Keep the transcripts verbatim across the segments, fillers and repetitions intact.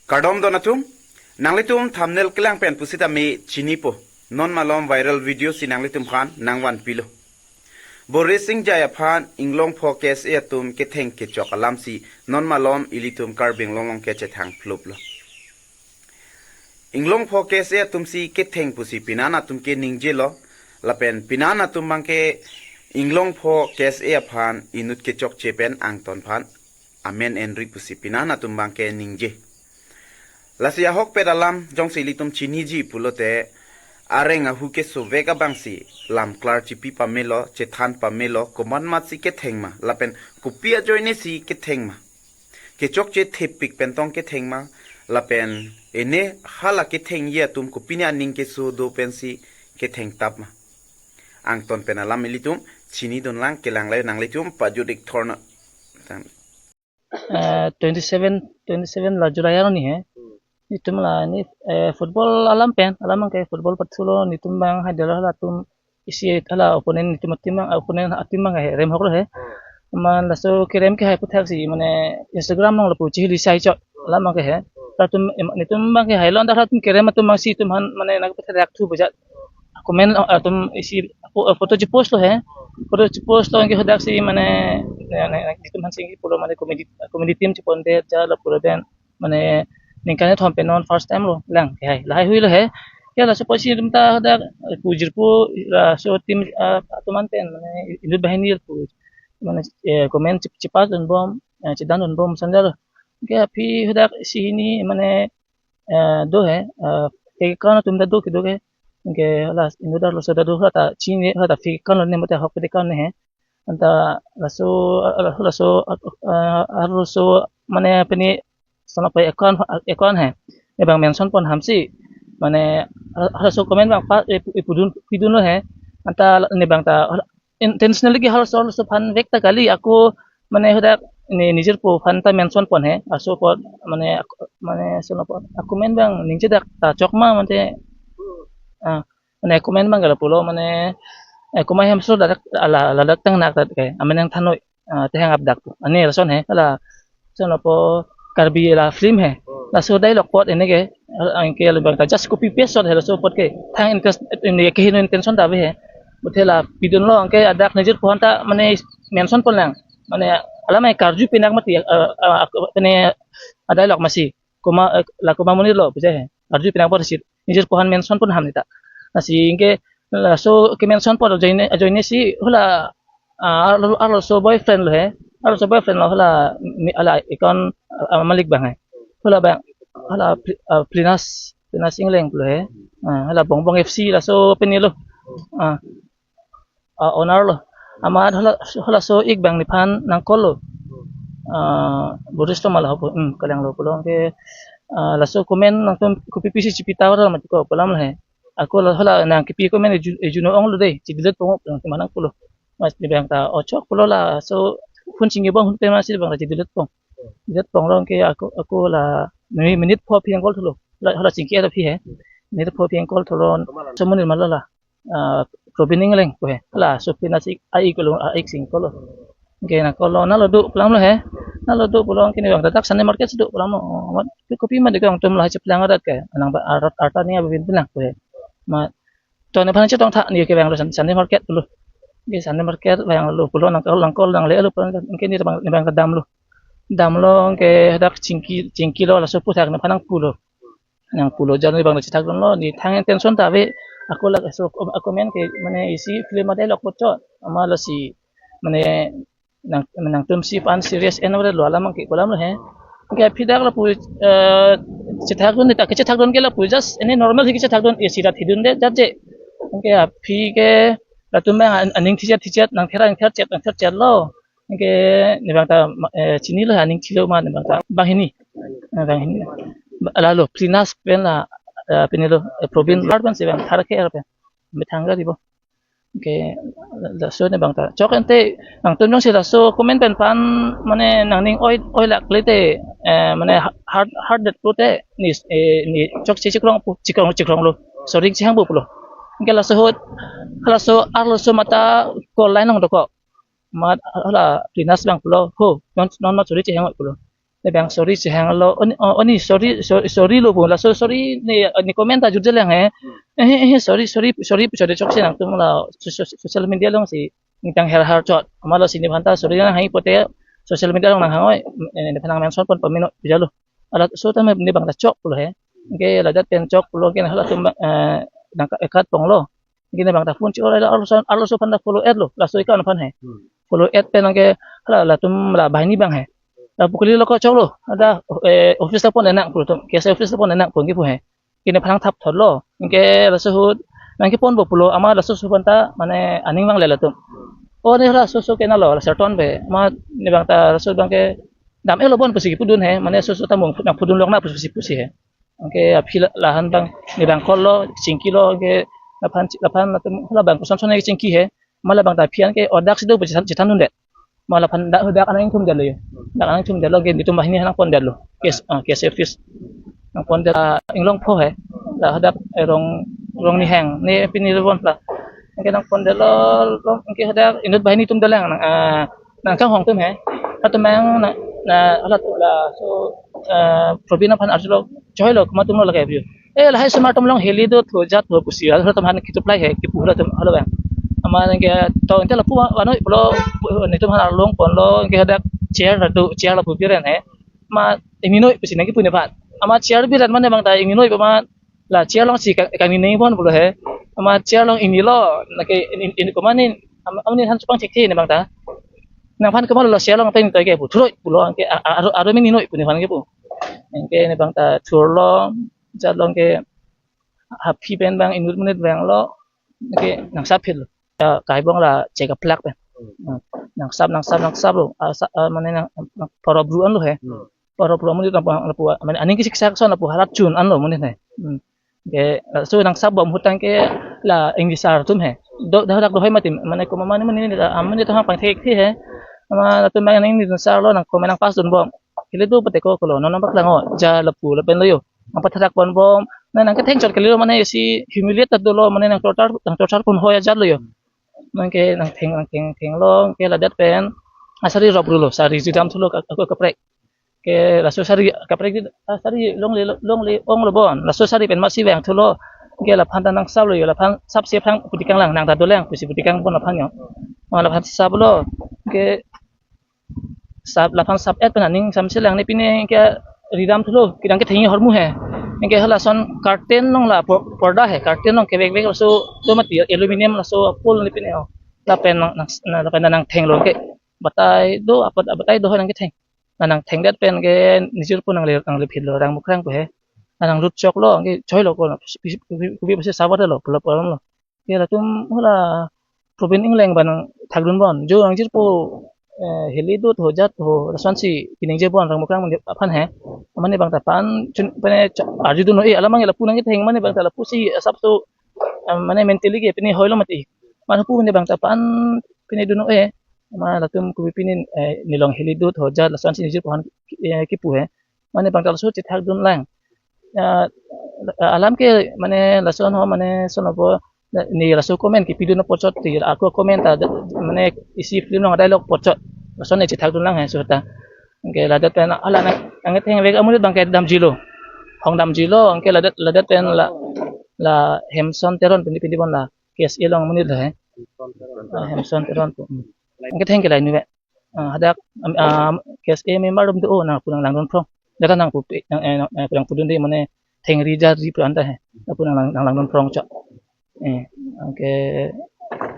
Kardom don atum, nanglitum thumbnail kelang pen pusitame chinipo. Non malom viral video si nanglitum aphan nangvanpilo. Boris Engjai aphan Inglongpho K S A atum ketheng kechok alam si non malom ilitum Karbi Anglong along ke chethang phluplo. Inglongpho K S A atum si ketheng pusi pinan atum ke ningjelo, lapen pinan atum abang ke Inglongpho K S A aphan inut kechokche pen angton aphan amen enri pusi pinan atum abang ke ningje. Lasi ahokpet alam jongsi ilitum chiniji pulote, areng ahu kesovek abang si lam klar chipi pamelo, chethan pamelo, komat mat si ketheng ma, lapen kopi ajoine si ketheng ma. Kechokche thepik pen tong ketheng ma, lapen ene hala kethengji atum kopine aning keso do pensi ketheng tap ma. Angton pen alam ilitum chinidun lang, kelang lai nanglitum pajut ik thorna. Tang. Eh, twenty seven, twenty seven la July arni he. Netum la ne, eh, football alam pen, alam abang ke football pathulo, netum abang hai dolo latum isi hala opponent netum atum abang, opponent atum abang he, remhok lo he. Man laso kerem ke hai puthak si, mane Instagram along lapu chihili sai chot, alam abang ke he. Latum em, netum abang ke hai lon dak latum kerem atum abang si atum aphan, mane nangpatherak thu bujat. Comment, uh, atum isi pho-, uh, photo chipost lo he. Photo chipost lo anke hadak si mane, ne, ne, ne, itum aphan si pulo mane comedy, comedy team chipondet ja lapu lapen mane ningkan kethom pen non first time lo lang ke hai. Lahai hui lo he. Ya laso apotsi itum ta hadak, uh, pujirpo laso team, uh, atum an pen mane inut banghini pu mane, eh, comment chip-, chipas dunbom, eh, chidan dunbom sandal. Anke aphi hadak isi hini mane eh, do he, eh, fake account atum ta do kedo ke, anke hala inut arloso ta do, hala ta chini, hala ta fake account lo ne mate ahok fake account ne he. Anta laso, eh, laso, eh, arloso mane pini sana pa account, account he. Ne abang mention pon ham si, mane halaso comment abang pa, eh, pu-, pudun, pidun lo he. Anta ne abang ta intentionally ke halaso, halaso aphan vek ta kali, ako mane hadak ne nijirpo aphan ta mention pon he, laso apot mane ak-, mane sono apot ako men abang ningje dak ta chok ma mate, ah, mane comment abang gala pulo mane, eh, kumai hem so dak ala, ala dak tang nak dak ke, amen nangthanoi, ah, tehang ap dak tu. Ani lason he, ala sono po Karbi la film he. Laso dialogue apot ene ke, anke la abang ta just copy paste shot he laso apot ke. Thang interest, ene ke hino intention ta ave he. Buthe la pidun lo anke hadak nijirpo aphan ta mane mention pon lang. Mane alam ai karju pinak mati, eh, eh, ak-, mane a dialogue masi. Kuma, eh, la kuma monit lo, puja he. Karju pinak bor sit. Nijirpo aphan mention pon ham neta. Lasi anke laso ke mention pon ajoine, ajoine si hala, ah, arlo, arloso boyfriend lo he. Arloso boyfriend lo hala mi-, hala account, ah, malik abang he. Hala abang, hala Pri-, ah, Prinas, Prinas Engleng lo he. Ah, hala Bongbong F C laso pini lo. Ah, ah, owner lo. Amat hala, halaso ik abang nephan nang call lo. Ah, Boris to malah po, hmm, kalang lo pulo anke, ah, laso comment nangtum kopi pisi chipi tawar mati ko pu alam lo he. Ako la hala nang kipi comment eju-, ejuno ong lo dei, chi delete pon, nang teman nang pulo. Mas ne abang ta, o chok pulo laso, hun chingki bong, hun tema si abang ta chi delete pon. Delete pon lo anke ako, ako la, mi-, minute pho aphi nang call thulo. La, hala chingki aphi he. Minute pho aphi nang call thulo. So monit ma lo la. Ah, Probin Engleng ko he. Laso Prinas ik, a ik lo, a ik sing ko lo. Anke nang call lo, nalo do pu alam lo he. Nalo do pulo anke ne abang ta dak Sunday market do pu alam lo. Mat, kopi ma de kang tum la cheplang adat ke. Nang ba arat arta ni abin bilang ko he. Ma, to nephan chetong tha ni ke abang lo Sun-, Sunday market lo. Anke Sunday market abang lo pulo nang call, nang call nangle lo pulo anke ne abang, ne abang ta damlo. Damlo anke hadak chingki, chingki lo laso aphuthak nephan nang pulo. Nang pulo jar ne abang ta chethak dunlo, ne thang intention ta ave, ako laso, ako men ke mane isi film a dialogue apot chot, amat lasi mane nang, nangtum si aphan serious en ave lo alam ke pu alam lo he. Anke aphi dak lapu, eh, chethak dun ta, kechethak dun ke lapu just ene normal si kechethak dun, isi rat hidun de jat je. Anke aphi ke latum abang an-, aning thichet thichet, nang thera, nang ther chet, nang ther chet lo. Anke ne abang ta ma-, eh, chini lo aning thilo ma ne abang ta banghini. Eh, banghini. Ba-, lalo, Prinas pen la, eh, pini lo, eh, Probin lar pen si abang thar ke er pen. Methang gari bo. Anke, laso ne abang ta. Chok ente, nangtum jongsi laso comment pen aphan, mane nangning oi, oi lak le te, eh, mane ha-, hard, hard det pulote, ni, eh, ne chokche chikrong pu, chikrong, chikrong lo. Sorry, chihang bo pulo. Anke laso ahut, laso arloso mata call line nang doko. Mat hala Prinas abang pulo, ho, non, non mat sorry chihang pulo. Labang sorry chehanglo, oni, o-, oni sorry, sorry, sorry lo pu. Laso sorry ne, ne comment ta jutjelang he. Eh, eh, sorry, sorry, sorry, sorry chokche nangtum la so-, so-, social media alongsi ningtang her har chot. Amatlo si nephan ta sorry nanghang pote social media along nanghang oi. Eh, nephan nang mention pon pamino pu jalo. Halaso tame ne bang ta choklo he. Anke ladak pen choklo anke halatum, eh, nang ka-, ekat ponglo. Anke ne bang ta phone chi-oi ra arloso, arloso aphan ta follow add lo. Laso account aphan he. Hmm. Follow add pen anke hala latum la banghini abang he. Lapu kalilo ko choklo. Ada, eh, office ta pon enang pu latum. K S A office ta pon enang pu anke pu he. Anke nephan nang thap thotlo. Anke laso ahut nang kepon bo pulo, amat laso ahut aphan ta mane aning vangle latum. O ne halaso so ke nalo, la Serton pe. Amat ne bang ta laso abang ke dam-e lo bon pusi kipudun he. Mane laso so ta mung nang pudun long na pusi pusi he. Anke aphi la-, lahan abang ne bang call lo, chingkilo anke laphan, laphan latum labang koson son ke chingki he. Amat labang ta aphi anke odak si do pu chethan, chethan dundet. Amat laphan dak, dak anang thumdetlo yo. Dak anang thumdetlo anke netum banghini nang pondetlo. K S, ah, K S A office. Nang pondet, ah, inglong pho he. La hadak, eh, Rong, Rong Nihang. Ne pini le bon pla. Anke nang pondetlo, lo, anke hadak inut banghini atum dolang, nang, ah, nang kanghong atum he. Latum abang na, na, latum laso, ah, Probin aphan arjulo, choilo, komat atumlo lake pu. Eh, lahai osomar atum along heli do tho jat tho pusi, halatum aphan kituplai he, kipu halatum, halo bang. Amat anke to inte lapu wa-, wano pulo, netum aphan arlong ponlo, anke hadak chair latum, chair lapu biren he. Amat ingninoi pusi nang kipu nephan. Amat chair biren mane bang ta ingninoi pu amat la chair alongsi ka-, kangnine bon pulo he. Amat chair along ingnilo, lake in, in, in, komat in, am-, amat nephan chupang chekche ne bang ta. Nangphan komatlo chair along pen toi ke pu, thuroi pulo anke a-, a-, aro, aro me ingninoi pu nephan kepu. Anke ne bang ta thurlo, jatlo anke aphi pen bang inut monit vanglo, anke nang sap phitlo. Ya, kai bong la chek aplak pen. Hmm. Hmm. Nang sap, nang sap, nang sap lo. Ah, sa-, ah, mane nang, nang poro bru anlo he. Hmm. Poro bru monit nang pu, nang pu, mane aning kisik sak son nang pu harat chun anlo monit he. Hmm. Anke, ah, so nang sap bom ahut anke la English sir atum he. Do, dak dak do hoi mati, mane komat mane mane, ah, mane to hang pangthek thi he. Amat latum abang nang English sir lo nang komat nang pass dun bom. Kili do pate ko kolo, non nang paklang o, ja lapu lapen lo yo. Nang patharak pon bom. Na nang ketheng chot kalilo mane isi humiliate ta dolo mane nang torture, nang torture pon hoi ajat lo yo. Anke nang theng, nang theng, thenglo, anke ladak pen. Asari rop rulo, sari jidam thulo ka, ka, kaprek. Anke laso sari kaprek di, ah, sari longle, longle onglo bon. Laso sari pen masi vang thulo. Anke laphan ta nang saplo yo, laphan sap si aphrang putikang lang, nang ta dolang, pusi putikang bon laphan yo. Ma laphan saplo. Anke sap, laphan sap-et pen aning samsi lang ne pine anke ridam thulo, kedang kethengji ahormu he. Anke halason curtain along la por-, porda he, curtain along kevek vek laso do mati aluminium laso apul ne pine o. Lapen nang, nang, nang, lapen nang thenglo anke batai do, apat batai do nang ketheng. Na nang thengdet pen ke nijir pu nang le, nang le phitlo rang mukrang pu he. Na nang lut choklo anke choilo ko na, kubi, kubi, kubi pasi sabat lo, pulo pulo lo. Ke latum hala Probin Engleng abang nang thakdun bon. Jo nang jirpo, eh, heli do tho jat tho, lasonsi piningje bon rang mukrang aphan he. Mane bang ta pan chun pene cha-, arjudun noi, eh, alam abang lapu nang ketheng mane bang ta lapusi asap so, eh, mane mentally ke pine hoilo mati. Mane pu mane bang ta pan pine dun noi, eh. Ma latum kubi pine, eh, nelong heli do tho jat lasonsi nijir pon, eh, kipu he. Mane bang ta laso chethakdun lang. Ya, alam ke mane lason ho mane sonopo ne laso comment kipidun apotchot ti ako comment ta mane isi film along dialogue apotchot. Lason ne chethakdun lang he so ta. Anke ladak pen hala nang, nang thengvek amonit bang ke damjilo. Hong damjilo, anke ladak, ladak pen la, la Hemson Teron pini pini bon la K S A along amonit lo he. Ah, Hemson Teron pu. Hmm. Anke thengke la inut ve. Ah, hadak, am, am, K S A member atum do, oh, nang pu nang langdun phrong. Data nang pu, nang, eh, nang, eh, nang pudun de mane thengri jarri pu anta he. Nang pu nang lang, nang langdun phrong chok. Eh, anke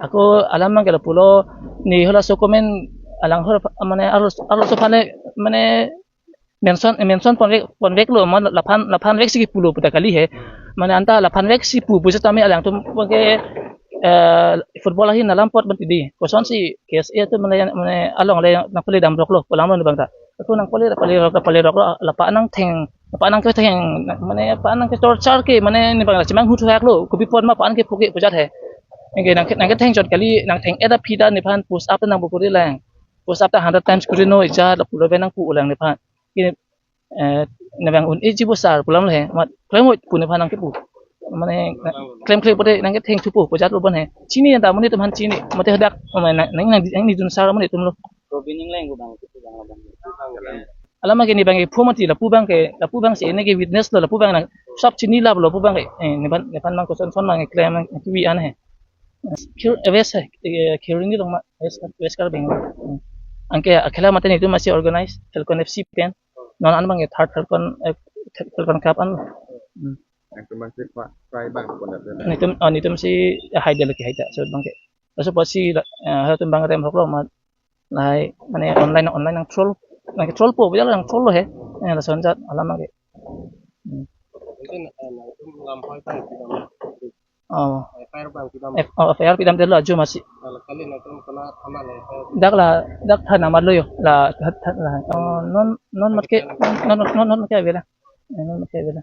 ako alam abang ke lapulo ne halaso comment alang hor mane arlo, arloso aphan le mane mention, mention ponvek, ponveklo mane laphan, laphan veksi kipulo puta kali he. Mane anta laphan veksi pu pu setame alangtum ke, eh, football ahin alam apot bantidi. Kosonsi K S A atum mane, mane along le nang pele damroklo, pu alam lo bang ta. Ako nang pele, pele rok, pele roklo, lapa nang theng, lapa nang ketheng, mane lapa nang ke torture ke, mane ne bang la chemang hu thuhaklo, kopi pon ma pan ke phuke pu jat he. Anke nang, nang ketheng chot kali, nang theng-et aphi ta nephan push up nang bukuri lang. Push up ta hundred times kuri noi jat lapulo ve nang pu ulang nephan. Ke, eh, ne bang un-eji bo sir pu alam lo he, mat, klem oi pu nephan nang kipu. Mane, na, klem klem pote nang ketheng thupo, pu jat lo bon he. Chini ta amonit atum aphan chini, mate hadak, mane nang, nang, nang, nang nidun sir amonit atum lo. Robin Engleng ko bang, ko bang, bang. alam ke ne abang ke phu mati, lapu abang ke, lapu abang si ne ke witness lo, lapu abang nang sap chini lap lo, lapu abang ke, eh, nephan, nephan abang koson son abang ke klem nang kiwi an he. Khir, eh, West he, eh, Kheroni along ma, West, West Karbi Anglong. Hmm. Anke akhela mate netum masi organize, Falcon F C pen. Non an abang ke third Falcon, eh, Falcon Cup an. Hmm. Netum masi pa-, try abang pon dat. Netum, oh, netum si, eh, hai dia lagi hai dia, so abang ke. Laso apotsi la, eh, halatum abang rem hok lo ma, lahai, mane online, online nang troll, nang troll po, bejal nang troll lo he. Eh, lason jat alam abang ke. Hmm. Mungkin, eh, nangtum lamhoi abang pidam. Oh. F I R abang pidam. F-, oh, F I R pidam detlo ajo masi. Kalau kali nangtum kena thaman ya, eh. Dak la, dak than amat lo yo. La, than, than la. Oh, non, non mat ke, non, non, non, non mat ke avela. Eh, non mat ke avela.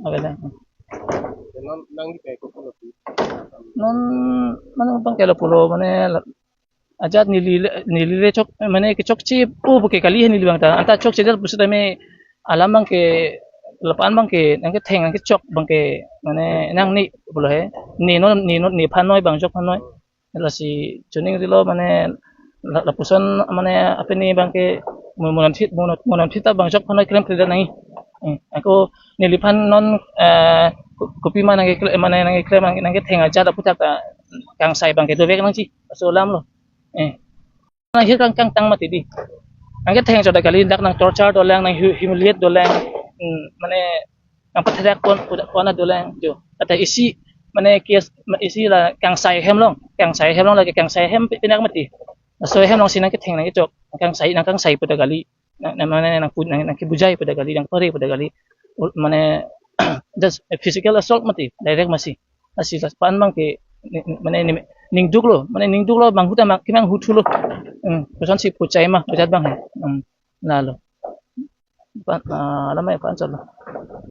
Avela. Non nangli ke ko pulo pi. Non, mane abang ke lapulo, mane la, ajat neli le, neli le chok, mane kechokche po pu ke kali he neli abang ta. Anta chokche det pusitame alam abang ke, lapu-an abang ke, nang ketheng nang kechok abang ke, mane nangne pulo he. Ne non, ne non, nephan noi abang jok phan noi. Lasi chuning rilo mane la-, lapuson mane apini abang ke mo-, mo non thit, mo non, mo non thit abang jok phan noi klem kre det nangji. Eh, ako neliphan non, eh, ko-, kopima nang ke kle-, mane nang ke klem nang, nang ketheng ajat aputhak ta kangsai abang ke dovek nangji. Laso alam lo. Eh. Nang hir kang kangtang mati di. Nang ketheng chot ta kali, dak nang torture dolang, nang hu-, humiliate dolang. Hmm, mane nang patherak pon, pon, pon dolang jo. Ata isi, mane case, isi la kangsai hem along, kangsai hem along lake kangsai hem pi-, pinak mati. Laso hem alongsi nang ketheng nang kechok, nang kangsai, nang kangsai pu ta kali. Nang, nang mane nang pu-, nang, nang kebujai pu ta kali, nang pare pu ta kali. Ul-, mane just physical assault mati, direct masi. Lasi lapu-an abang ke, ni-, mane ni-, ningduk lo, mane ningduk lo, manghu ta mang, kemanghu thu lo. Hmm, kosonsi puchai ma, bujat abang he. Hmm, lalo. Pan, ah, alam abang pan chot lo.